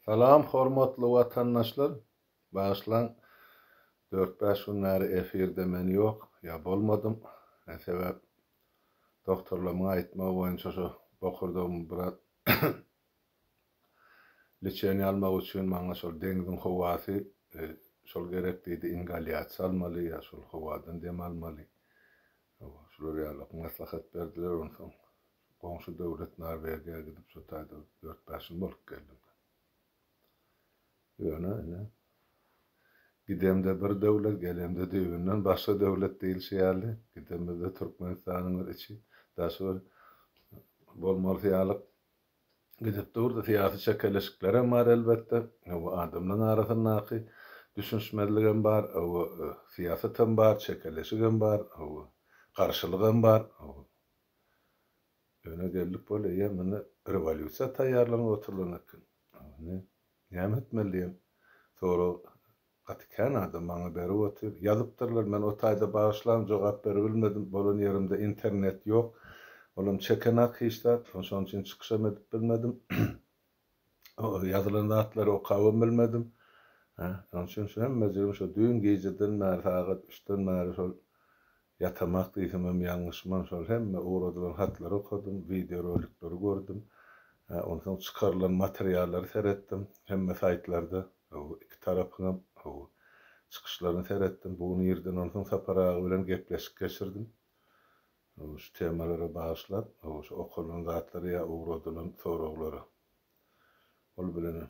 Salam hormatly watandaşlar! Bagyşlaň dört-bäş gün bäri efirde men ýok ýa bolmadym. Sebäp dogtorlamyň aýtmagy boýunça şo bokurdagymy biraz liçeniýa almak üçin maňa şol deňziň howasy şol gerek diýdi ingalýasiýa almaly ýa şol howadan dem almaly. Şular ýaly maslahat berdiler onsoň Goňşy döwlet Norwegiýa gidip şo taýda dört-bäş ýyl bolup geldim. Ýöne ine gidemde bir döwlet, gelemde düýbünden başga döwlet diýilşi ýaly, gidemizde Türkmenistanyň bir içi, daşy bir bolmalysy ýaly gidip durdy. Syýasy çekeleşiklerem bar elbetde. Bu adamlaryň arasyndaky düşünişmezligem bar, syýasatam bar, çekeleşigem bar, garşylygam bar. Ýöne geldik bol eýýäm indi rewolýusiýa taýýarlanyp oturylan eken. Indi näme etmeli diýen sorag gaty kän adam maňa berip otyr. Ýazypdyrlar, men o taýda bagyşlaň jogap beribilmedim, bolan ýerimde internet ýok. Olam çekenak hiç zat, şonuň üçin çykyşam edip bilmedim. Ýazylan zatlary okabam bilmedim. Hä, şonuň üçin şu hemmejigim şo düýn gijeden bäri sagat üçden bäri şol ýatamak diýsemem ýalňyşman şol hemme ugradylan hatlary okadym, wideorolikleri gördüm. Hä, onsoň çykarylan materiallary seretdim hemme saýtlarda. Hawa, iki tarapyňam, hawa, çykyşlaryny seretdim. Bu gün irden onsoň Sapar aga bilen gepleşik geçirdim. Şu temalara bagyşlap, şu okalan zatlara ýa ugradylan soraglara. Ol bilenem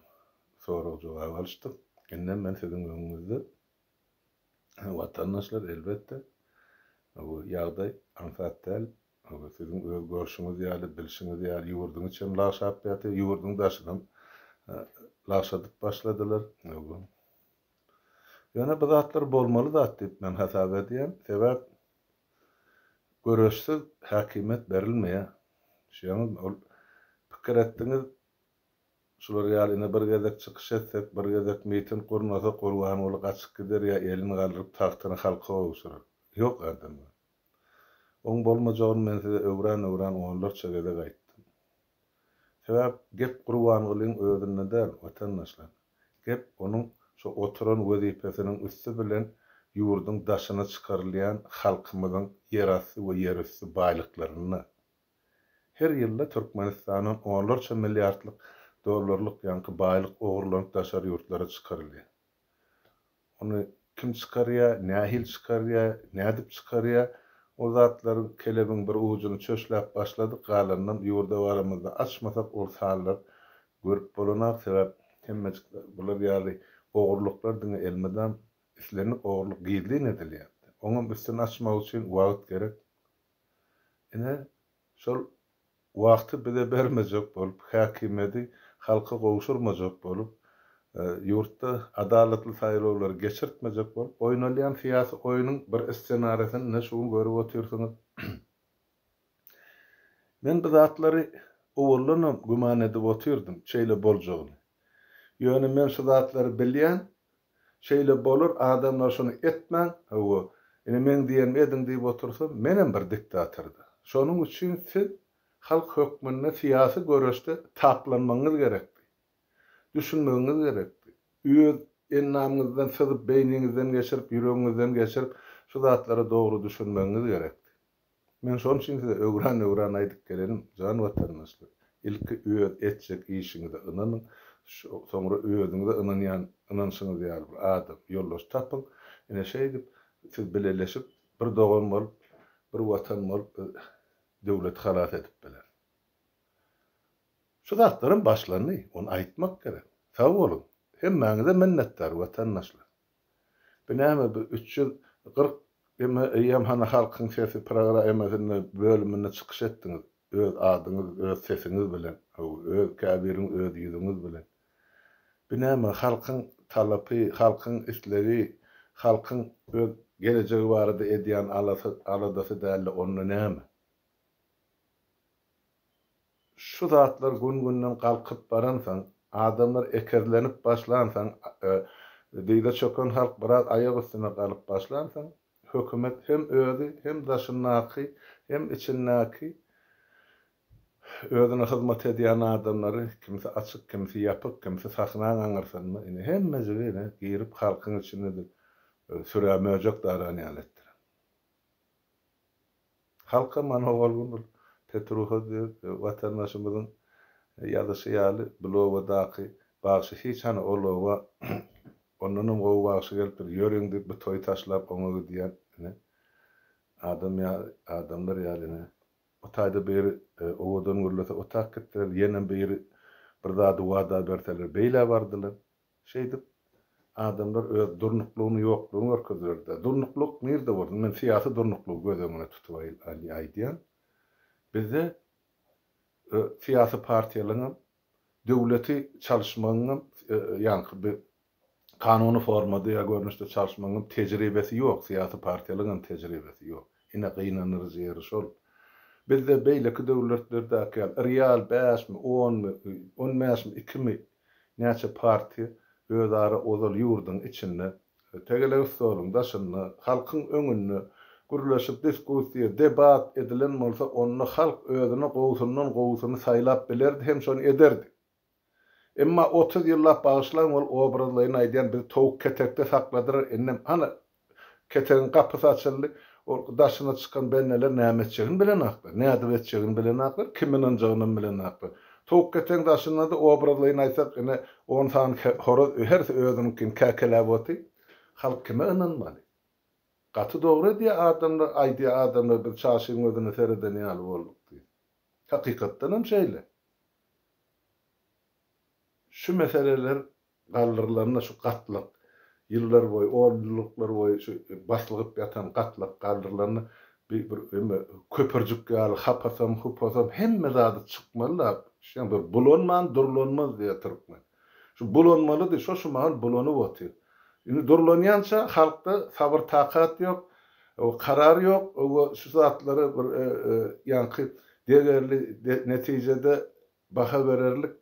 sorag-jogap alyşdyk. Indem men siziň öňüňizde watandaşlar, elbetde, bu ýagdaý aňsat däl. Siziň öz görşüňiz ýaly, bilşiňiz ýaly, ýurduň içem lagşap ýatyr, ýurduň daşynam lagşadyp başladylar. Ýöne bu zatlar bolmaly zat diýip men hasap edýän. Sebäp Göreşsiz häkimiýet berilmeýär. Düşýäňizmi? Ol pikir etdiňiz, şular ýaly ine bir gezek çykyş etsek, bir gezek miting gurnasak Gurbanguly gaçyp gider ýa elini galdyryp tagtyny halka gowşurar. Ýok adamlar. Oň bolmajagyny men size öwran-öwran onlarça gezek aýtdym. Sebäp gep Gurbangulyň özünde däl, watandaşlar. Gep onuň şo oturan wezipesiniň üsti bilen ýurduň daşyna çykarylýan halkymyzyň ýerasty we ýerüsti baýlyklarynda. Her ýylda Türkmenistandan onlarça milliardlyk dollarlyk ýaňky baýlyk ogurlanyp daşary ýurtlara çykarylýar. Ony kim çykarýar, nähili çykarýar, nädip çykarýar, o zatlaryň kelebiň bir ujuny çöşläp başladyk, galanynam ýurda baramyzda açmasak ol sanlar görüp bolanok, sebäp hemmejik bular ýaly ogurlyklar diňe elmydam islendik ogurlyk gizlin edilýär. Oňam üstüni açmak üçin wagt gerek. Ine, şol Wagty bize bermejek bolup, häkimiýeti halka gowşurmajak bolup, ýurtda adalatly saýlawlary geçirtmejek bolup oýnalýan syýasy oýnuň bir ssenarisini ine şu gün görüp otyrsyňyz. Men bu zatlary owaldanam güman edip otyrdym şeýle boljagyny. Ýöne men şu zatlary bilýän, şeýle bolar, adamlar şuny etmäň, hawa, ine meň diýenimi ediň diýip otursam, menem bir diktatorda. Şonuň üçin siz halk hökmünde syýasy göreşde taplanmagyňyz gerekdi. Düşünmegiňiz gerekdi. Öz endamyňyzdan syzyp, beýniňizden geçirip, ýüregiňizden geçirip, şu zatlara dogry düşünmegiňiz gerekdi. Men şonuň üçin size öwran-öwran aýdyp gelenim, jan watandaşlar, ilki öz etjek işiňize ynanyň, soňra özüňize ynanýan, ynanyşyňyz ýaly bir adam, ýoldaş tapyň, ine şeýdip, siz bileleşip, bir dogan bolup, bir watan bolup biz döwleti halas edip bileris. Şu zatlaram başlandy, ony aýtmak gerek. Sag boluň, hemmäňize minnetdar, watandaşlar. Bu näme bu 340 eme eýýäm hany halkyň sesi programmasynda bölüminde çykyş etdiňiz öz adyňyz öz sesiňiz bilen öz käbiriň öz ýüzüňiz bilen. Bu näme halkyň talapy halkyň islegi halkyň öz gelejegi barada edýän aladasy dälde onda näme. Şu zatlar gün-günden galkyp baransoň, adamlar ekezlenip başlansoň, dyza çöken halk biraz aýak üstüne galyp başlansoň, hökümet hem özi, hem daşyndaky, hem içindäki. Özüne hyzmat edýän adamlary, kimsi açyk, kimsi ýapyk, kimsi sahnaň aňyrsynda, ine, hemmejigi, ine, girip halkyň içinde-de sürä möjek daran ýaly etdiler. Halkam ana ol gün ol Petruha diýen watandaşymyzyň ýazyşy ýaly bul obadaky bagşy hiç hany ol oba ondanam gowy bagşy gelipdir, ýörüň diýip bu toýy taşlap oňa gidýän, ine, adam ýaly, adamlar ýaly, ine, O taýda biri owadan gürlese otak gitdiler, ýenem biri bir zady wada berseler beýlä bardylar. Şeýdip, adamlar öz durnuklygyny ýoklugyny görkezdiler-dä. Durnuklyk nirde bolsun, men syýasy durnuklygy göz öňüne tutup aýdýan. Bizde syýasy partiýalaryňam, döwleti çalyşmagyňam, ýaňky bi Kanuny formada ýa görnüşde çalyşmagyň tejribesi ýok, syýasy partiýalaryň hem tejribesi ýok. Ine, gynandyryjy ýeri şol. Bizde beýleki döwletlerdäki ýaly real bäşmi, onmy, on bäşmi, ikimi, näçe partiýa özara ozal ýurduň içinde, tegelek stoluň daşynda, halkyň öňünde gürleşip, diskussiýa, debat edilen bolsa, onda halk özüne gowusyndan gowusyny saýlap bilerdi hem şony ederdi. Emma 30 ýyllap bagyşlaň ol obrazlaýyn aýdýan bizi towuk ketekde sakladylar indem hany ketegiň gapysy açyldy ol daşyna çykan bendeler näme etjegini bilenaklar nädip etjegini bilenaklar kime ynanjagynam bilenaklar towuk ketegiň daşynda-da obrazlaýyn aýtsak ine on sany horaz hersi özüniňkini käkeläp otyr halk kime ynanmaly gaty dogry edýär adamlar aýdýar adamlar biz çaşyň gözüne sereden ýaly bolduk diýip hakykatdanam şeýle. Şu meseleler galdyrylanda şu gatlak, ýyllar boýy, onýyllyklar boýy şu baslygyp ýatan gatlak galdyrylanda bi bir eme köpürjik ýaly hapasam, hupasam hemme zady çykmaly-da, şeň bir bulanman durlanmaz diýýär türkmen. Şu bulanmalydy, şo şu mahal bulanyp otyr. Indi durlanýança halkda sabyr-takat ýok, karar ýok, we şu zatlary bir ýaňky degerli netijede baha bererlik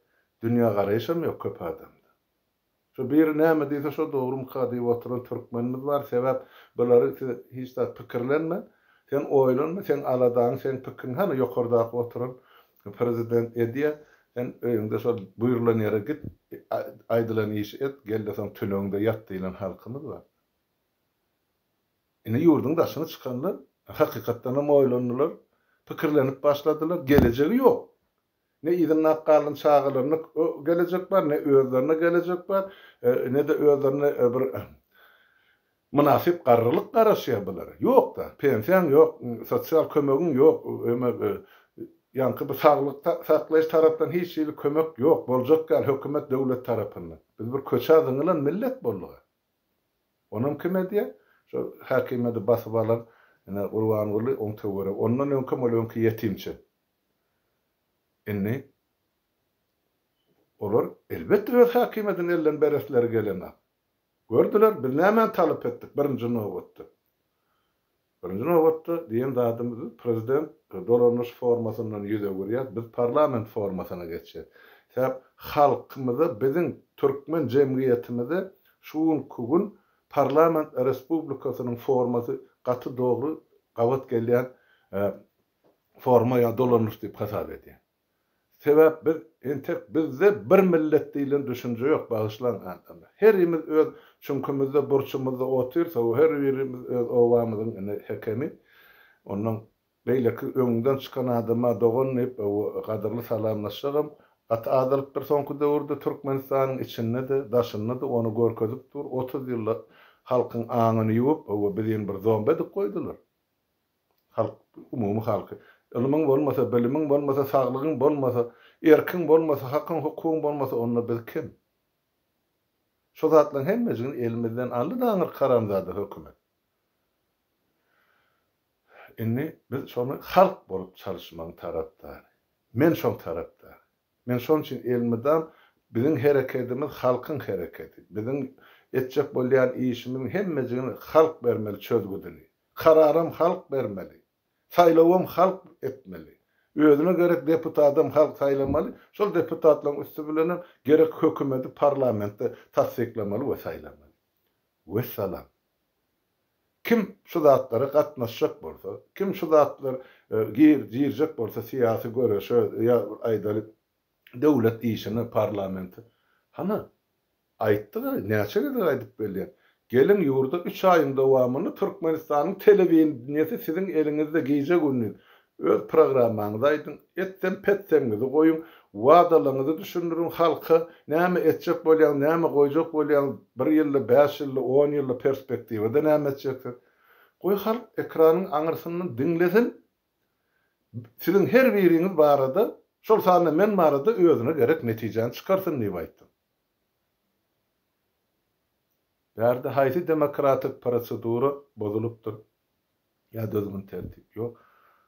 dünýägaraýşam ýok köp adamda. Şo biri näme diýse şo dogrumyka diýip oturan türkmenimiz bar, sebäp bulary siz hiç zat pikirlenme, sen oýlanma, seň aladaň, seň pikriň hany ýokardaky oturan prezident edýä, sen öýüňde şol buýrulan ýere git, aýdylan işi et, gel-de soň tünegiňde ýat diýlen halkymyz bar. Indi ýurduň daşyna çykanlar hakykatdanam oýlandylar, pikirlenip başladylar, gelejegi ýok. Ne yzynda galan çagalaryna gelejek bar, ne özlerine gelejek bar, ne-de özlerine bir mynasyp garrylyk garaşýar bulara. Ýok-da, pensiýaň ýok, sosial kömegiň ýok, eme ýaňky bu saglyk saklaýyş tarapdan hiç hili kömek ýok, boljak däl hökümet, döwlet tarapyndan. Biz bir köçä zyňylan millet bolduk-a. Onam kim edýär? Şo häkimiýeti basyp alan ine Gurbanguly oň töweregi. Ondan öňkem ol öňki ýetimçe. Indi olar elbetde öz häkimiýetini elden beresleri gelenok. Gördüler, biz nämäni talap etdik birinji nobatda? Birinji nobatda diýen zadymyz biz prezident dolandyryş formasyndan ýüz öwürýäs, biz parlament formasyna geçýäs. Sebäp halkymyza biziň türkmen jemgyýetimize şu günki gün parlament respublikasynyň formasy gaty dogry gabat gelýän forma ýa dolandyryş diýip hasap edýän. Sebäp biz entek bizde bir millet diýlen düşünje ýok bagyşlaň adamlar. Herimiz öz çüňkümizde burçumyzda otyrsa we her birimiz öz obamyzyň ine hekemi. Ondan beýleki öňüňden çykan adama dogan diýip we gadyrly salamlaşjagam gaty azalypdyr soňky döwürde Türkmenistanyň içinde-de daşynda-da ony görkezip dur 30 ýylda halkyň aňyny ýuwup we bizin bir zombi edip goýdular. Halk, umumy halky. Ylmyň bolmasa, bilimiň bolmasa, saglygyň bolmasa, erkiň bolmasa, hakyň, hukugyň bolmasa, onda biz kim? Şo zatlaryň hemmejigini elimizden aldy-da aňyrky haramzada hökümet. Indi biz şony halk bolup çalyşmagyň tarapdary. Men şoň tarapdary. Men şonuň üçin elmydam biziň herekedimiz halkyň herekedi. Biziň etjek bolýan işimiziň hemmejigini halk bermeli çözgüdini. Kararam halk bermeli. Saýlawam halk etmeli. Özüne gerek deputadam halk saýlamaly, şol deputatlaryň üsti bilenem gerek hökümedi parlamentde tassyklamaly we saýlamaly. Wessalam. Kim şu zatlara gatnaşjak bolsa, kim şu zatlar gir girjek bolsa syýasy göreşe ýa aýdaly döwlet işine, parlamente. Hany, aýtdyk-a, näçe gezek aýdyp gelýän. Geliň ýurda üç aýyň dowamynda Türkmenistanyň telewideniýesi siziň eliňizde gije-gündiz. Öz programmaňyzy aýdyň, etsem-petseňizi goýuň, wadalaryňyzy düşündiriň halka, näme etjek bolýaňyz, näme goýjak bolýaňyz, bir ýylda, bäş ýylda, on ýylda perspektiwada näme etjeksiz. Goý halk ekranyň aňyrsyndan diňlesin, siziň her biriňiz barada, şol sanda men barada özüne gerek netijäni çykarsyn diýip aýtdym. Bärde haýsy demokratik prosedura bozulypdyr? Ýa düzgün-tertip ýok.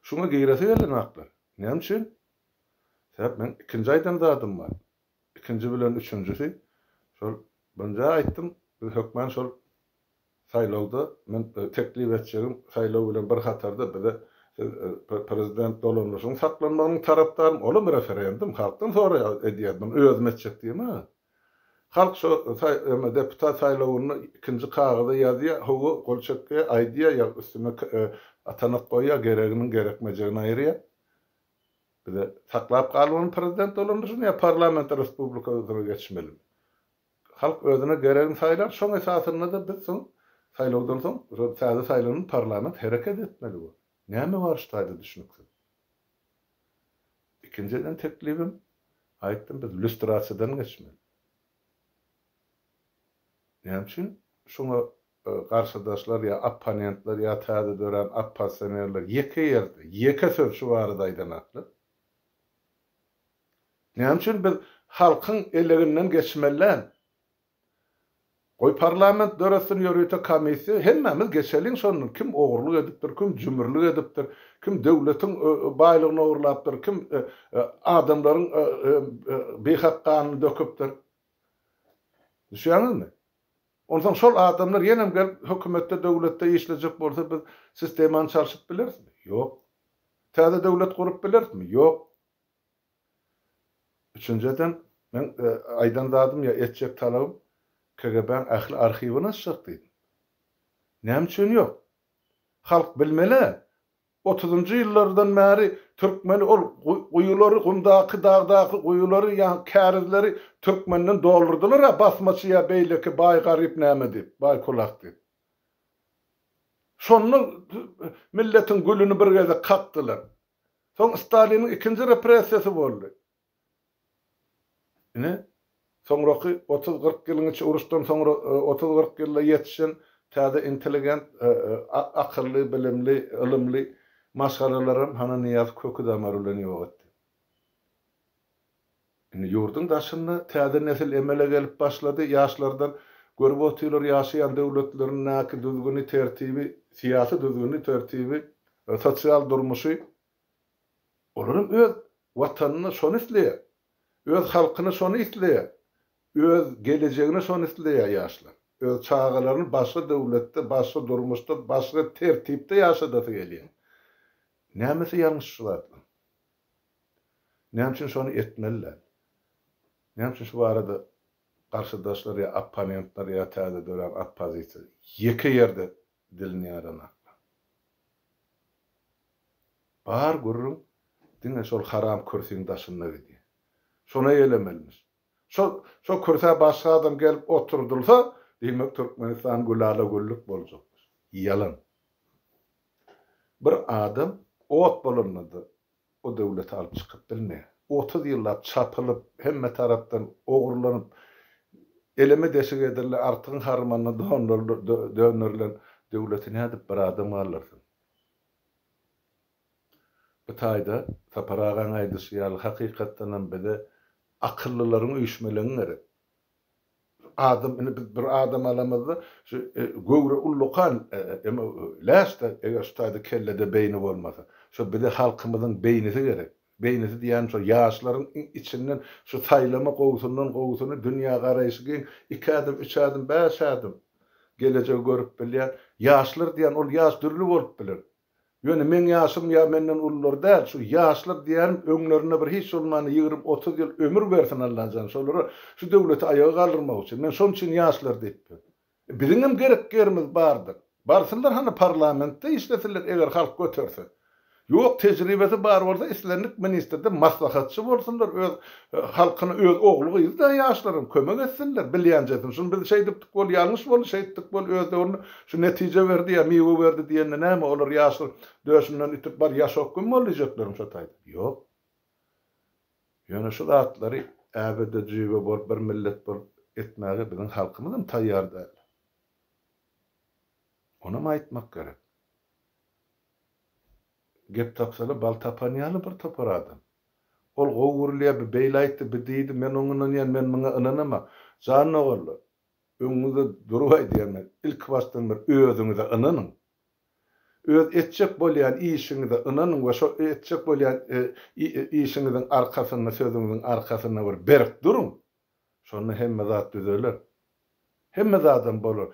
Şuňa giresi gelenaklar. Näme üçin? Sebäp meň ikinji aýdan zadym bar. Ikinji bilen üçünjisi şol birinjä aýtdym, biz hökman şol saýlawda men teklip etjegim saýlaw bilen bir hatarda bize siz prezident dolandyryşyň saklanmagynyň tarapdarym, olam referendum halkdan soraýar edýär, muny özüm etjek diýme. Halk şo eme deputat saýlawynda ikinji kagyza ýazýa, hawa, gol çekýä, aýdýa, ýa üstüne atanak goýýa, gereginiň gerekmejegini aýyrýa. Bize saklap galmalymy prezident dolandyryşyny ýa parlament respublikasyna geçmelimi? Halk özüne geregini saýlar, şoň esasynda-da biz soň saýlawdan soň şo täze saýlanan parlament hereket etmeli bolar. Näme bar şu taýda düşnüksiz? Ikinji eden teklibim, aýtdym, biz lýustrasiýadan geçmeli. Näme üçin şuňa garşydaşlar ýa opponentler ýa täze dörän oppozisionerler ýeke ýerde, ýeke söz şu barada aýdanaklar? Näme üçin biz halkyň eleginden geçmeli däl? Goý parlament döretsin ýörite komissiýa, hemmämiz geçeliň şondan, kim ogurlyk edipdir, kim jümürlik edipdir, kim döwletiň baýlygyny ogurlapdyr, kim adamlaryň bihak ganyny döküpdir. Düşýäňizmi? Onsoň şol adamlar ýenem gelip hökümetde, döwletde işlejek bolsa biz sistemany çalşyp bilerismi? Ýok. Täze döwlet gurup bilerismi? Ýok. Üçünjiden, meň aýdan zadym ýa etjek talabym KGB-niň ähli arhiwini açjak diýdim. Näme üçin ýok? Halk bilmeli-ä. Otuzynjy ýyllardan bäri türkmeni ol guýulary, gumdaky, dagdaky guýulary ýa kärizleri türkmenden doldurdylar-a basmaçy ýa beýleki baý-garyp näme diýip, baý-kulak diýip. Şonda milletiň gülüni bir gezek kakdylar. Soň Staliniň ikinji repressiýasy boldy. Ine, soňraky otuz-kyrk ýylyň içi uruşdan soňra otuz-kyrk ýylda ýetişen täze intelligent, akylly, bilimli, ylymly maşgalalaram hana Nyýazow köki-damary bilen ýok etdi. Indi ýurduň daşynda täze nesil emele gelip başlady, ýaşlardan görüp otyrlar ýaşaýan döwletlerindäki düzgüni, tertibi, syýasy düzgüni, tertibi, sosial durmuşy. Olaram öz Watanyna şony isleýär. Öz halkyna şony isleýär. Öz gelejegine şony isleýär ýaşlar. Öz çagalaryny başga döwletde, başga durmuşda, başga tertipde ýaşadasy gelýär. Nämesi ýalňyş şu zatlaryň? Näme üçin şony etmeli däl? Näme üçin şu barada garşydaşlar ýa opponentler ýa täze dörän oppozisiýa ýeke ýerde dilini ýaranaklar? Bar gürrüň diňe şol haram kürsüň daşynda gidýär. Şony eýlemelimiş. Şol şo kürsä başga adam gelip oturdylsa, diýmek Türkmenistan gülala-güllük boljakmyş. Ýalan. Bir adam ot bolanda-da o döwleti alyp çykyp bilmeýär. 30 ýyllap çapylyp, hemme tarapdan ogurlanyp, eleme deşik edildi, artygyň harmanyna dönderilen döwleti nädip bir adam galdyrsyn? Bu taýda Sapar agaň aýdyşy ýaly hakykatdanam bize akyllylaryň üýşmeleňi gerek. Adam indi biz bir adam alamyzda şu göwre ullakan emma läş-de eger şu taýda kellede beýni bolmasa. Şo bize halkymyzyň beýnisi gerek. Beýnisi diýýänim şo ýaşlaryň iň içinden şu saýlama gowusyndan gowusyny dünýä garaýşy giň iki ädim üç ädim bäş ädim gelejegi görüp bilýän ýaşlar diýýän ol ýaş dürli bolup biler. Ýöne meň ýaşym ýa menden ulular däl, şu ýaşlar diýýänim öňlerinde bir hiç bolmanda ýigrim-otuz ýyl ömür bersin Allajan şolara şu döwleti aýaga galdyrmak üçin. Men şonuň üçin ýaşlar diýipdim. Biziňem gerek ýerimiz bardyr. Barsynlar hany parlamentde işlesinler eger halk göterse. Ýok tejribesi bar bolsa islendik ministrde maslahatçy bolsunlar öz halkyna öz ogly gyzy da ýaşlaram kömek etsinler bilýänjesini şuny biz şeýdipdik bol ýalňyş boldy şeýtdik bol öz döwründe şu netije berdi ýa miwe berdi diýende näme olar ýaşlar döşünden itip bar ýaşok kim bol diýjeklerim şo taýda ýok ýöne şu zatlary äbede jüýbe bolup bir millet bolup etmäge biziň halkymyzam taýýar däl onam aýtmak gerek. Gep tapsalar bal tapan ýaly bir topar adam. Ol gowy gürleýär, bi beýle aýtdy, bi diýdi, men oňa ynanýan, men muňa ynanama. Jan doganlar, öňüňizde durup aýdýan men, ilki başdan bir özüňize ynanyň. Öz etjek bolýan işiňize ynanyň we şo etjek bolýan işiňiziň arkasynda, sözüňiziň arkasynda bir berk duruň. Şonda hemme zat düzeler. Hemme zadam bolar.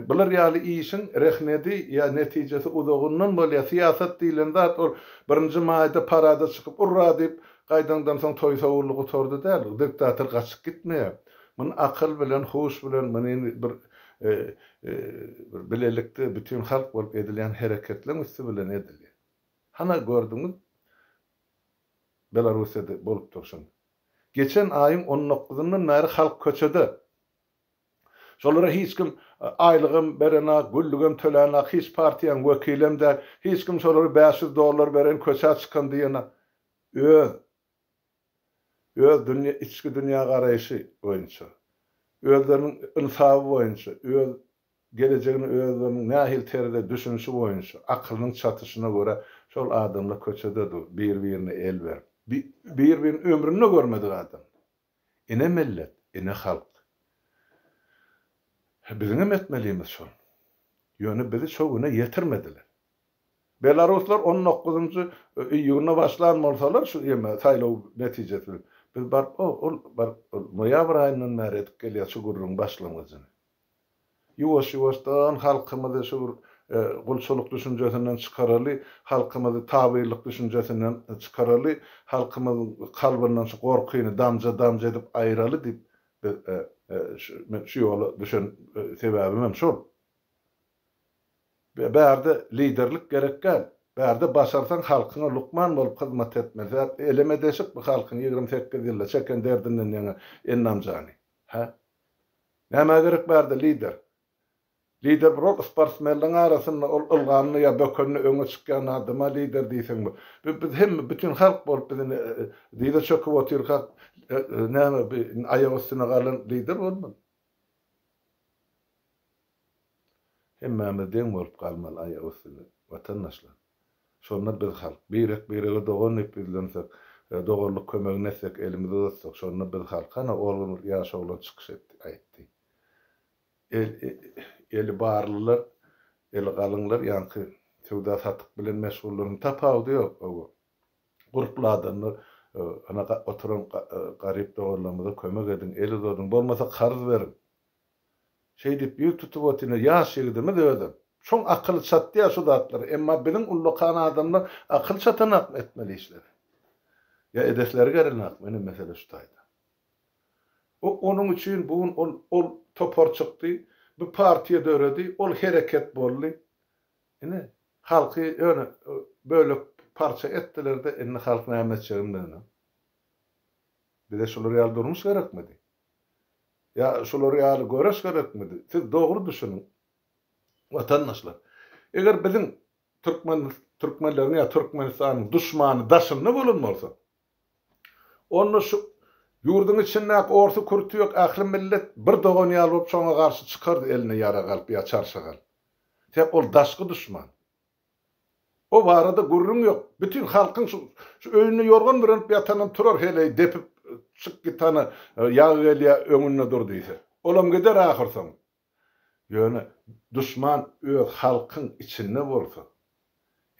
Bular ýaly işiň rehnedi ýa netijesi uzagyndan bolýar. Syýasat diýlen zat ol birinji maýda parada çykyp urra diýip gaýdaňdan soň toý sowuldy gutardy däl. Diktator gaçyp gitmeýär. Muny akyl bilen, huş bilen muny bir bir bilelikde bütin halk bolup edilýän hereketleň üsti bilen edilýär. Hana gördüňiz Belarussiýada bolup durşuny. Geçen aýyň on dokuzyndan bäri halk köçede. Şolara hiç kim aýlygam berenak, güllügem tölänak, hiç partiýaň wekilem däl, hiç kim şolara 500 dollar beren köçä çykan diýenak. Öz öz dünýä içki dünýägaraýşy boýunça, özleriniň ynsaby boýunça, öz Gelejegini özleriniň nähili terzde düşünişi boýunça, akylynyň çatyşyna görä şol adamlar köçede dur, bir-birine el berip. Bir-birini ömründe görmedik adam. Ine millet, ine halk. Biziňem etmelimiz şol. Ýöne bizi şo güne ýetirmediler. Belaruslar on dokuzynjy iýunda başlan bolsalar şu ýeme saýlaw netijesi bilen, biz baryp o, ol baryp ol noýabr aýyndan bäri edip gelýär şu gürrüň başlangyjyny. Ýuwaş-ýuwaşdan halkymyzy şu bir gulçulyk düşünjesinden çykaraly, halkymyzy tabynlyk düşünjesinden çykaraly, halkymyzyň kalbyndan şu gorkyny damja-damja edip aýraly diýip biz men şu ýola düşen sebäbimem şol. Bärde liderlik gerek däl. Bärde başarsaň halkyňa lukman bolup hyzmat etmeli. Sebäp eleme deşik bu halkyň 28 ýylda çeken derdinden ýaňa Ennamjany. Hä? Nämä gerek bärde lider? Lider bir ol sportsmenleň arasynda ol ylganda ýa bökende öňe çykýan adama lider diýseň bu. Biz hemme bütin halk bolup biz indi dyza çöküp otyrkak näme bi aýak üstüne galan lider bolmaly. Hemmämiz deň bolup galmaly aýak üstünde watandaşlar. Şonda biz halk, birek-birege dogan diýip ýüzlensek, doganlyk kömegini etsek, elimizi uzatsak, şonda biz halk. Hana, ol gün bir ýaş oglan çykyş etdi, aýtdy. El, eli barlylar, eli galyňlar, ýaňky söwda-satyk bilen meşgullaryň tapawudy ýok, hawa. Gurply adamlar, hana, oturan garyp doganlarymyza kömek ediň, el uzadyň, bolmasa karz beriň. Şeýdip ýüz tutup otyryn ýaş ýigidimiz özem. Şoň akyly çatýar şu zatlara. Emma biziň ullakan adamlar akyl çatanakmy etmeli işleri. Ýa edesleri gelenakmy ine mesele şu taýda. O onuň üçin bu gün ol ol topar çykdy, bu partiýa döredi, ol hereket boldy. Ine halky ýöne bölek parça etdilerde indi halk näme etjegini bilenok. Bize şular ýaly durmuş gerekmidi? Ýa şular ýaly göreş gerekmidi? Siz dogry düşüniň, watandaşlar. Eger biziň türkmen türkmenleriň ýa Türkmenistanyň duşmany daşynda bolan bolsa, onda şu ýurduň içindäki orsy kürti ýok ähli millet bir dogan ýaly bolup şoňa garşy çykardy eline ýarag alyp ýa çarşak alyp. Sebäp ol daşky duşman. O barada gürrüň ýok. Bütin halkyň şu şu öýünde ýorgan bürenip ýatanam turar heleý depip çyk git hany ýagy gelýä öňünde dur diýse. Olam gider ahyrsoňy. Ýöne duşman öz halkyň içinde bolsa,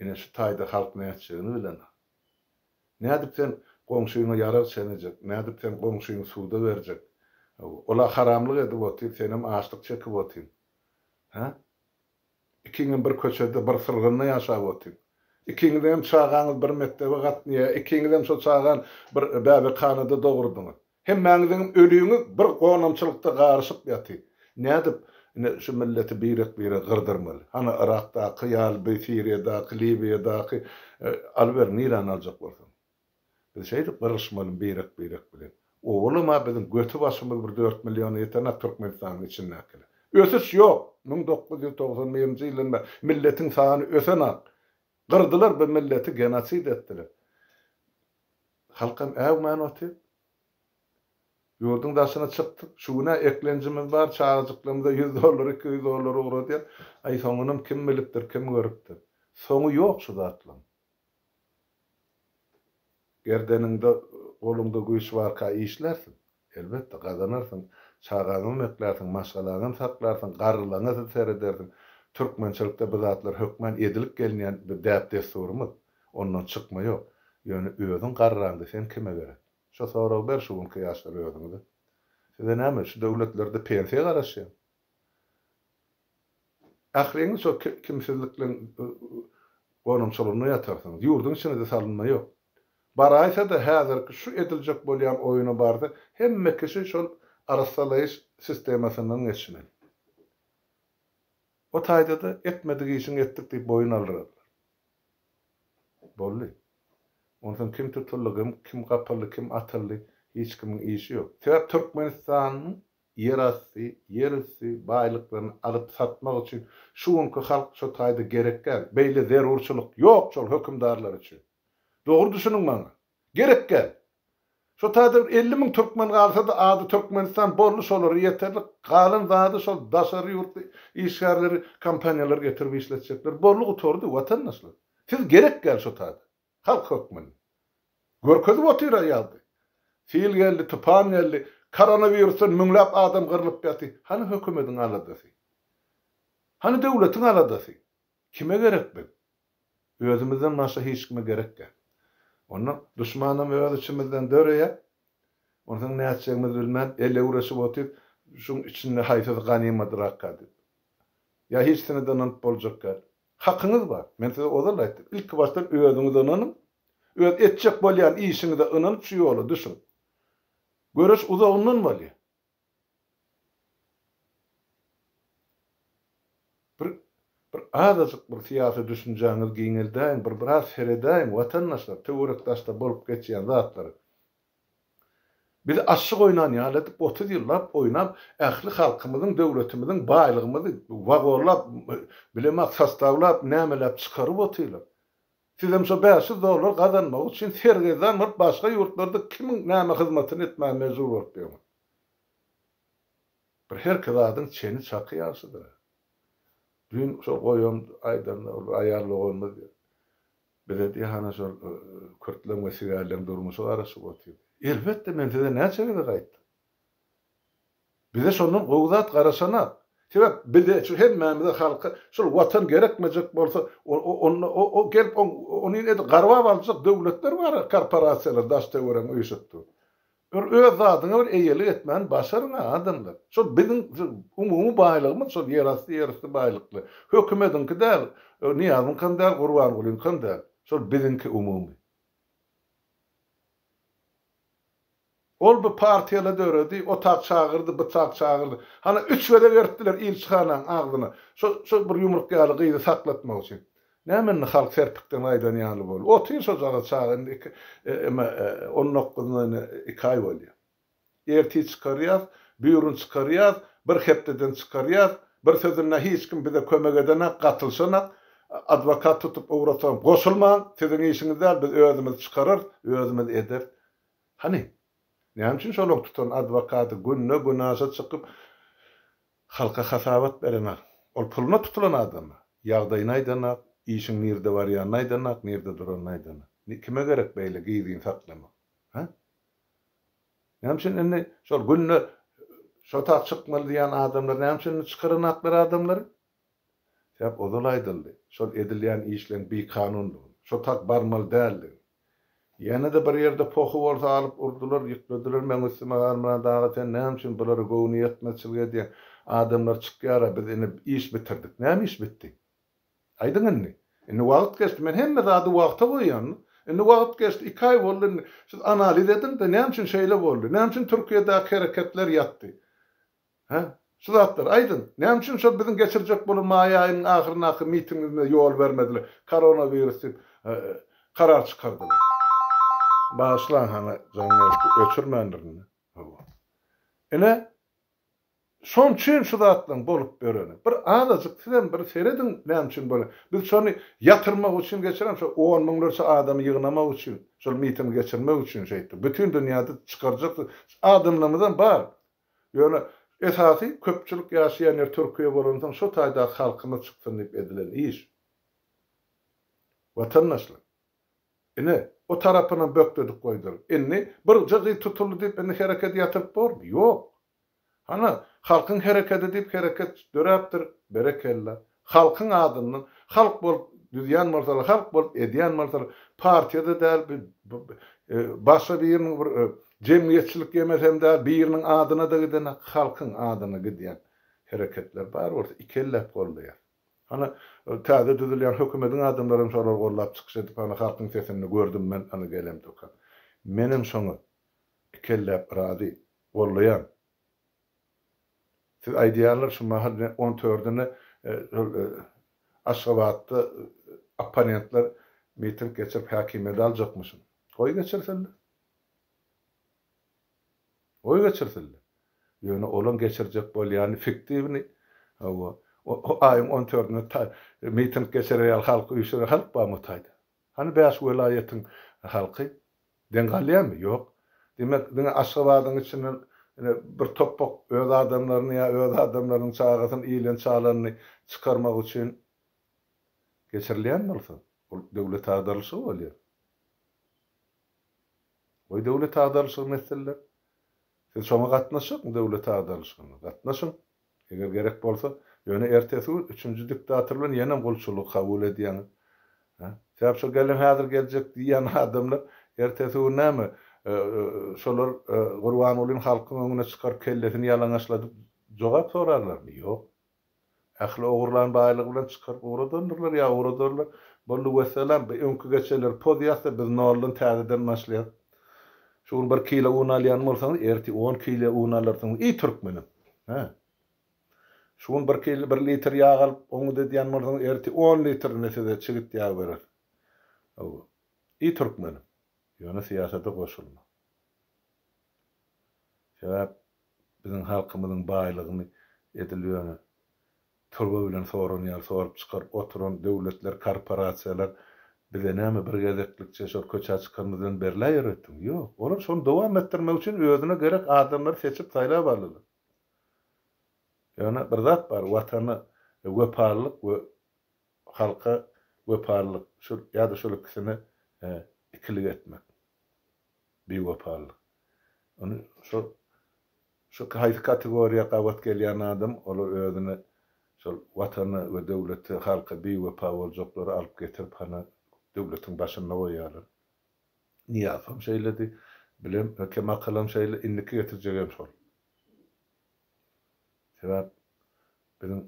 ine şu taýda halk nätjegini bilenok. Nädip sen goňşyňa ýarag çenejek, nädip sen goňşyňy suda berjek. Ola haramlyk edip otyr, senem açlyk çekip otyň. Hä? Ikiňem bir köçede, bir syrgynda ýaşap otyň. Ikiňiziňem çagaňyz bir mekdebe gatnaýar, ikiňizem şo çagany bir bäbekhanada dogurdyňyz. Hemmäňiziňem ölüňiz bir gonamçylykda garyşyp ýatyr. Nädip? Ine şu milleti birek-birege gyrdyrmaly. Hany Yrakdaky ýaly bi Siriýadaky, Liwiýadaky alyber niräni aljak bolsaň. Biz şeýdip gyrylyşmaly birek-birek bilen. Owalam-a biziň göti başymyz bir dört milliona ýetenak Türkmenistanyň içindäkiler. Ösüş ýok! 1991-nji ýyldan bäri milletiň sany ösenak. Gyrdylar bu milleti genosid etdiler. Halkam äwmän otyr. Ýurduň daşyna çykdyk. Şu gün-ä eklenjimiz bar, çagajyklarymyza ýüz dollar, 200 dollar ugradýar. Aý soňunam kim bilipdir, kim görüpdir. Soňy ýok şu zatlaryň. Gerdeniňde, goluňda güýç barka işlärsiň. Elbetde, gazanarsyň. Çagaňam eklärsiň, maşgalaňam saklarsyň, garrylaňa seredersiň. Türkmençilikde bu zatlar hökman edilip gelinýän bir däp-dessurymyz. Ondan çykma ýok. Ýöne özüň garraňda sen kime gerek? Şo soragy ber şu günki ýaşlar özüňize. Size näme, şu döwletlerde pensiýa garaşýar. Ähliňiz şo kimsizlikleň gonamçylygynda ýatarsyňyz. Ýurduň içine-de salynma ýok. Baraýsa-da häzirki şu ediljek bolýan oýuna barsa hemme kişi şol arassalaýyş sistemasyndan geçmeli. O taýda-da etmedik işiňi etdik diýip boýun aldyrarlar. Boldy. Onsoň kim tutuldy, kim gapyldy, kim atyldy hiç kimiň işi ýok. Sebäp Türkmenistanyň ýerasty, ýerüsti baýlyklaryny alyp satmak üçin şu günki halk şo taýda gerek däl. Beýle zerurçylyk ýok şol hökümdarlar üçin. Dogry düşüniň maňa. Gerek däl. Şo taýda bir 50 müň türkmen galsa-da ady Türkmenistan boldy şolara ýeterlik. Galan zady şol daşary ýurtly işgärleri kompaniýalar getirip işletjekler. Boldy gutardy watandaşlar. Siz gerek däl şo taýda. Halk hökmünde. Görkezip otyr-a ýagdaý. Sil geldi, tupan geldi, koronawirusdan müňläp adam gyrlyp ýaty. Hany hökümediň aladasy? Hany döwletiň aladasy? Kime gerek biz? Özümizden başga hiç kime gerek däl. Onda duşmanam öz içimizden döreýär. Onsoň nätjegimizi bilmän el öwreşip otyr, şuň içinde haýsysy ganymadrakka diýip. Ýa hiçsine-de ynanyp boljak däl. Hakyňyz bar. Men size ozal aýtdym. Ilki başdan özüňize ynanyň. Öz etjek bolýan işiňize ynanyp şu ýola düşüň. Göreş uzagyndan bolýar. Bir bir azajyk bir syýasy düşünjäňizi giňeldäýiň, bir biraz seredäýiň watandaşlar töwerek-daşda bolup geçýän zatlara. Bizi aşyk oýnan ýaly edip 30 ýyllap oýnap ähli halkymyzyň döwletimiziň baýlygymyzy wagonlap bilemak sostawlap nämeläp çykaryp otyrlar. Sizem şo 500 dollar gazanmak üçin sergezdan bolup başga ýurtlarda kimiň näme hyzmatyny etmäge mejbur bolup ýörüňiz. Bir herki zadyň çeni çaky ýagşydyr. Düýn şo goýan aýdanda ol bir aýal doganymyz diýýär. Bize diýýär hana şol kürtleň we sigärleň durmuşy garaşyp otyr. Elbetde men size näçe gezek aýtdym. Bize şondan gowy zat garaşanak. Sebäp bize şu hemmämize halka şol watan gerekmejek bolsa onda o gelip ony edil garbap aljak döwletler bar korporasiýalar daş töweregiň üýşüp dur. Bir öz zadyňa bir eýelik etmäni başaryň-a adamlar. Şol biziň umumy baýlygymyz şol ýerasty ýerüsti baýlyklar. Hökümediňki däl, Nyýazyňkam däl, Gurbangulyňkam däl. Şol biziňki umumy. Ol bu partiýala döredi, o tak çagyrdy, bu tak çagyrdy. Hana üç gezek eritdiler ilçihanaň agzyna. Şo şo bir ýumruk ýaly gyzy saklatmak üçin. Näme indi halk serpikden gaýdan ýaly boldy. Otyr şojagaz çaga indi iki eme on dokuzynda indi iki aý bolýar. Ertir çykarýas, býurun çykarýas, bir hepdeden çykarýas. Bir sözünde hiç kim bize kömek edenak, gatylyşanak. Adwokat tutup ugratsam goşulmaň, siziň işiňiz däl, biz özümiz çykararys, özümiz ederis. Hany, näme üçin şolaň tutan adwokaty günde-günaşa çykyp halka hasabat berenak? Ol puluna tutulan adam-a. Ýagdaýyny aýdanak, işiň nirde barýanyny aýdanak, nirde duranyny aýdanak. Kime gerek beýle gizlin saklamak? Hä? Näme üçin indi şol günde şo tak çykmaly diýýän adamlar näme üçin indi çykaranaklar adamlary? Sebäp ozal aýdyldy, şol edilýän işleň bikanundygyny, şo tak barmaly däldigini. Ýene-de bir ýerde pohy bolsa alyp urdular, ýüklediler meň üstüme Halmyrat aga sen näme üçin bulara göwnüýetmezçilik edýäň, adamlar çykýar-a biz indi iş bitirdik. Näme iş bitdi? Aýdyň indi. Indi wagt geçdi. Men hemme zady wagta goýýan. Indi wagt geçdi, iki aý boldy indi. Siz analiz ediň-de näme üçin şeýle boldy? Näme üçin Türkiýedäki hereketler ýatdy? Hä? Şu zatlary aýdyň. Näme üçin şol biziň geçirjek bolan maý aýynyň ahyryndaky mitingimize ýol bermediler? Koronawirus diýip karar çykardylar. Bagyşlaň hany jaň geldi öçürmändirin. Hawa. Ine şoň üçin şu zatlaryň bolup ýöreni. Bir azajyk sizem bir serediň näme üçin bolýar. Biz şony ýatyrmak üçin geçiren şo on müňlerçe adamy ýygnamak üçin şol mitingi geçirmek üçin şeýtdik. Bütin dünýäde çykarjak adamlarymyzam bar. Ýöne esasy köpçülik ýaşaýan ýer Türkiýe bolansoň şo taýdaky halkymyz çyksyn diýip edilen iş. Watandaşlar. Ine, o tarapynam bökdedik goýduryp. Indi birje gyz tutuldy diýip indi herekedi ýatyryp bormy? Ýok. Hana, halkyň herekedi diýip hereket döräpdir, berekella. Halkyň adyndan, halk bolup düzýän bolsalar, halk bolup edýän bolsalar, partiýa-da däl, başga biriniň bir jemgyýetçilik ýemesem däl, biriniň adyna-da gidenak, halkyň adyna gidýän hereketler bar bolsa, ikelläp goldaýar. Hany, täze düzülýän hökümediň adamlary hem şolary goldap çykyş edip, hany halkyň sesini gördüm men, hany gelemdoka. Menem şoňa ikelläp razy, goldaýan. Siz aýdýarlar şu mahal ne on dördüne şol Aşgabatda opponentler miting geçirip häkimiýeti aljakmyşyn. Goý geçirsinler. Goý geçirsinler. Ýöne olaň geçirjek bolýany fiktiwni. Hawa. O aýyň on dördüne miting geçirer ýaly halky üýşürer halk barmy o taýda? Hany bäş welaýatyň halky? Deň galýarmy? Ýok. Diýmek, diňe Aşgabadyň içinden ine bir topbak öz adamlaryny ýa öz adamlarynyň çagasyny iýlen-çalanyny çykarmak üçin geçirilýän bolsa, ol döwlet agdarylyşygy bolýar. Goý döwlet agdarylyşygyny etsinler. Siz şoňa gatnaşjakmy döwlet agdarylyşygyna? Gatnaşyň. Eger gerek bolsa, ýöne ertesi gün üçünji diktator bilen ýenem gulçulygy kabul edýäňiz. Hä? Sebäp şo gelen häzir geljek diýýän adamlar ertesi gün näme, şolar Gurbangulyny halkyň öňüne çykaryp kellesini ýalaňaçladyp jogap sorarlarmy? Ýok. Ähli ogurlan baýlygy bilen çykaryp ugradandyrlar ýa ugradarlar. Boldy wessalam, bi öňki geçenleri pozýas-da biz noldan täzeden başlaýas. Şu gün bir kilo un alýan bolsaňyz, ertir on kilo un alarsyňyz. Iý türkmenim! Hä. Şu gün bir kilo, bir litr ýag alyp oňňut edýän bolsaňyz, ertir on litrini size çigit ýag berer. Hawa. Iý türkmenim! Ýöne syýasata goşulma. Sebäp biziň halkymyzyň baýlygyny edil ýöne turba bilen soran ýaly sorup çykaryp oturan döwletler, korporasiýalar bize näme bir gezeklikçe şol köçä çykanymyz bilen berläýer öýtdüňmi? Ýok. Olar şony dowam etdirmek üçin özüne gerek adamlary seçip saýlap aldylar. Ýöne bir zat bar, Watana wepalylyk we halka wepalylyk şul ýa-da şol ikisine ikilik etmek. Biwepalylyk. Ony şol şu haýsy kategoriýa gabat gelýän adam olar özüne şol Watana we döwlete, halka biwepa boljaklary alyp getirip hana döwletiň başynda goýýarlar. Nyýazowam şeýledi, bilem Kemakylam şeýle, indiki getirjegem şol. Sebäp biziň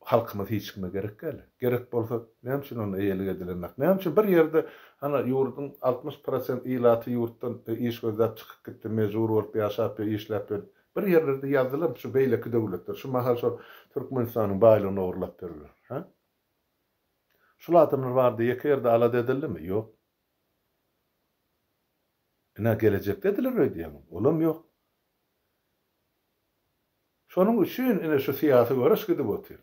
halkymyz hiç kime gerek däl. Gerek bolsa näme üçin onda eýelik edilenok? Näme üçin bir ýerde hana ýurduň 60 prosent ilaty ýurtdan iş gözläp çykyp gitdi, mejbur bolup ýaşap ýör, işläp ýör. Bir ýerlerde ýazdylar şu beýleki döwletler şu mahal şol Türkmenistanyň baýlygyny ogurlap ýörler. Hä? Şul adamlar barada ýeke ýerde alada edildimi? Ýok. Ine gelejekde ediler öýdýäňmi? Olam ýok. Şonuň üçin ine şu syýasy göreş gidip otyr.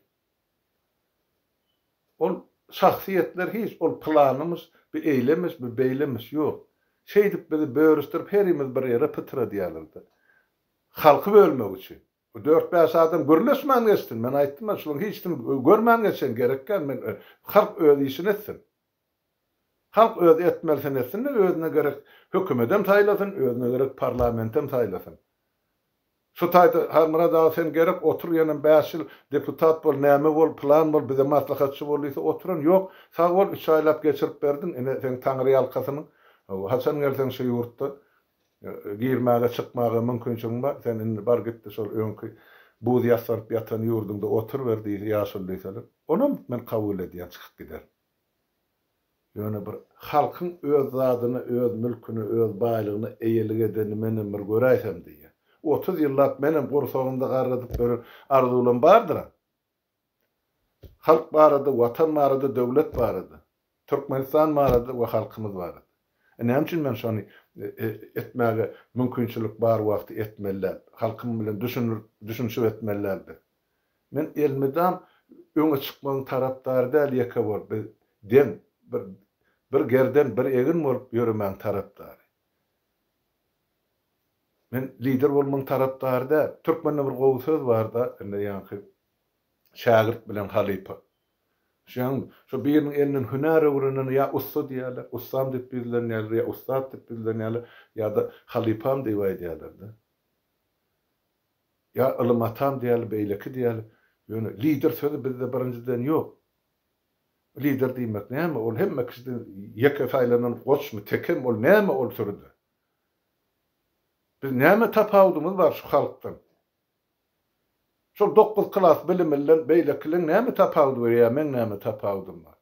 Ol şahsyýetler hiç, ol pylanymyş, bi eýlemiş, bi beýlemiş, ýok. Şeýdip bizi bölüşdirip herimiz bir ýere pytradýarlar-da. Halky bölmek üçin. Bu dört-bäş adam gürleşmän geçsin. Men aýtdym-a, şularyň hiçisini görmän geçen gerek däl. Men halk öz işini etsin. Halk öz etmelisini etsin-de, özüne gerek hökümetem saýlasyn, özüne gerek parlamentem saýlasyn. Şu taýda Halmyrat aga sen gerek otur ýenem bäş ýyl deputat bol näme bol pylan bol bize maslahatçy bol diýse oturan ýok sag bol üç aýlap geçirip berdiň ine seň taňryýalkasynyň haçan gelseň şu ýurtda girmäge çykmaga mümkinçiligiň bar sen indi bar gitde şol öňki buz ýassanyp ýatan ýurduňda oturyber diýse ýaşuly diýseler onam men kabul edýän çykyp gider. Ýöne bir halkyň öz zadyna, öz mülküne, öz baýlygyna eýelik edenini menem bir göräýsem diýýär. 30 ýyllap menem gursagymda garradyp ýören arzuwlam bardyr-a. Halk barada, Watan barada, döwlet barada. Türkmenistan barada we halkymyz barada. E näme üçin men şony etmäge mümkinçilik bar wagty etmeli däl? Halkym bilen düşünişip etmeli däl biz. Men elmydam öňe çykmagyň tarapdary däl ýeke bolup biz deň bir bir gerden bir egin bolup ýöremäň tarapdary. Men lider bolmagyň tarapdary däl. Türkmende bir gowy söz barda indi ýaňky şägirt bilen halypa. Şeň şo biriniň elinden hünär öwrenen ýa ussa diýýärler, ussam diýip ýüzlenýärler ýa ussat diýip ýüzlenýärler ýa-da halypam diýip aýdýarlar-da. Ýa ylym atam diýýärler, beýleki diýýärler. Ýöne lider sözi bizde birinjiden ýok. Lider diýmek näme? Ol hemme kişiden ýeke saýlanan goçmy, tekemi, ol näme ol sürüde? Biz näme tapawudymyz bar şu halkdan? Şol dokuz klas bilimliden beýlekileň näme tapawudy bar ýa meň näme tapawudym bar?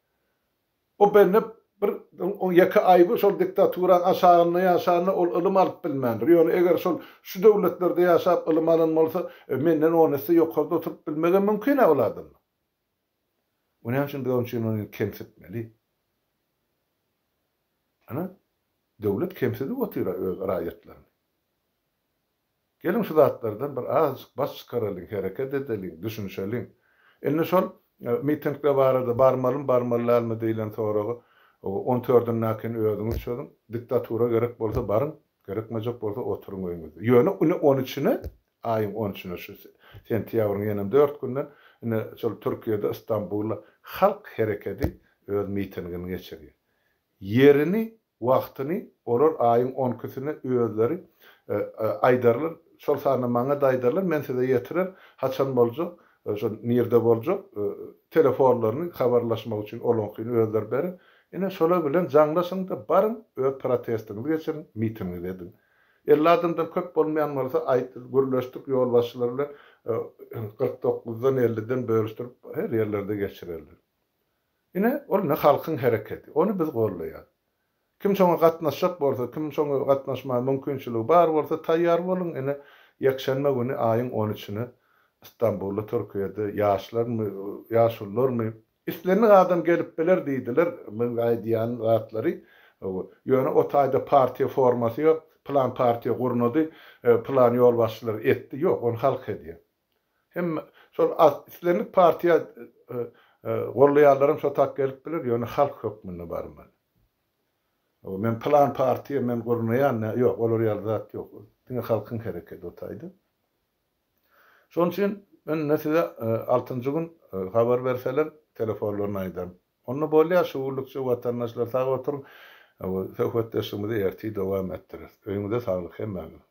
O bende bir oň ýeke aýby şol diktaturaň aşagynda ýaşanda ol ylym alyp bilmändir. Ýöne eger şol şu döwletlerde ýaşap ylym alan bolsa menden on esse ýokarda oturyp bilmegem mümkin-ä ol adamyň. O näme üçin biz onuň üçin ony kemsitmeli? Ana, döwlet kemsidip otyr-a öz raýatlaryny. Geliň şu zatlardan bir azajyk baş çykaralyň, hereket edeliň, düşünişeliň. Indi şol mitingler barada barmalymy, barmaly dälmi diýlen soragy on dördündäkini özüňiz çözüň. Diktatura gerek bolsa baryň, gerekmejek bolsa oturyň öýüňizde. Ýöne ine on üçüne, aýyň on üçüne şu sentýabryň ýenem dört günden ine şol Türkiýede Istanbulda halk herekedi öz mitingini geçirýär. Ýerini Wagtyny olar aýyň on ikisine özleri aýdarlar, şol sanda maňa-da aýdarlar, men size ýetirer, haçan boljak, şol nirde boljak, telefonlaryny habarlaşmak üçin olaňkyny özleri berer. Ine, şolar bilen jaňlaşyň-da, baryň, öz protestiňizi geçiriň, mitingiňizi ediň. 50 adamdan köp bolmaýan bolsa, aýt, gürleşdik ýolbaşçylar bilen, 49-dan, 50-den bölüşdirip, her ýerlerde geçirerler. Ine, ol ine halkyň hereketi. Ony biz gollaýas. Kim şoňa gatnaşjak bolsa, kim şoňa gatnaşmaga mümkinçiligi bar bolsa, taýýar boluň, ine, ýekşenbe güni aýyň on üçüne Stambulda, Türkiýede ýaşlarmy, ýaşulularmy, islendik adam gelip biler diýdiler, meň aýdýan zatlary. Ýöne o taýda partiýa formasy ýok, pylan partiýa gurnady, pylan ýolbaşçylar etdi, ýok, ony halk edýär. Hemme şol islendik partiýa gollaýanlaram şo tak gelip biler, ýöne halk hökmünde barmaly. Men pylan partiýa men gurnaýan, ýok, olar ýaly zat ýok. Diňe halkyň hereketi o taýda. Şonuň üçin men indi size altynjy gün habar berseler, telefonlaryny aýdaryn. Onda bolýar, şu günlükçe watandaşlar sag oturyň. Söhbetdeşligimizi ertir dowam etdireris. Öýüňize saglyk hemmäňiziň.